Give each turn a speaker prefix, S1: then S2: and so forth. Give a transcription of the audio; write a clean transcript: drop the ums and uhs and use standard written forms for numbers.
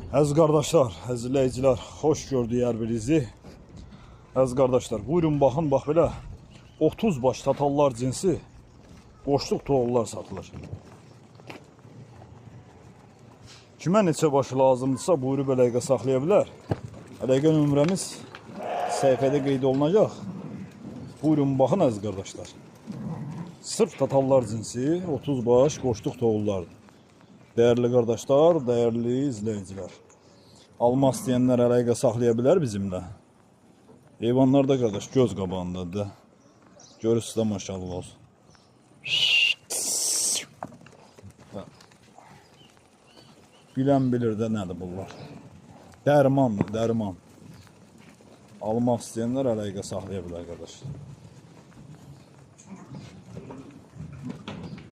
S1: Əziz qardaşlar, əziz izləyicilər, xoş gördük hər birinizi. Əziz qardaşlar, buyurun baxın, bax belə 30 baş tatallar cinsi qoşluq toğullar satılır. Kimə neçə başı lazımdırsa buyurub əlaqə saxlaya bilər. Əlaqə nömrəmiz səhifədə qeyd olunacaq. Buyurun baxın əziz qardaşlar. Sırf tatallar cinsi 30 baş qoşluq toğullardır. Dəyərli qardaşlar, dəyərli izləyicilər. Almaq istəyənlər əlaqə saxlaya bilər bizimlə. Heyvanlar da qardaş göz qabağındadır da. Görürsüz də maşallah olsun. Bilən bilir də nədir bunlar. Dərmandır, dərman. Almaq istəyənlər əlaqə saxlaya bilər qardaşlar.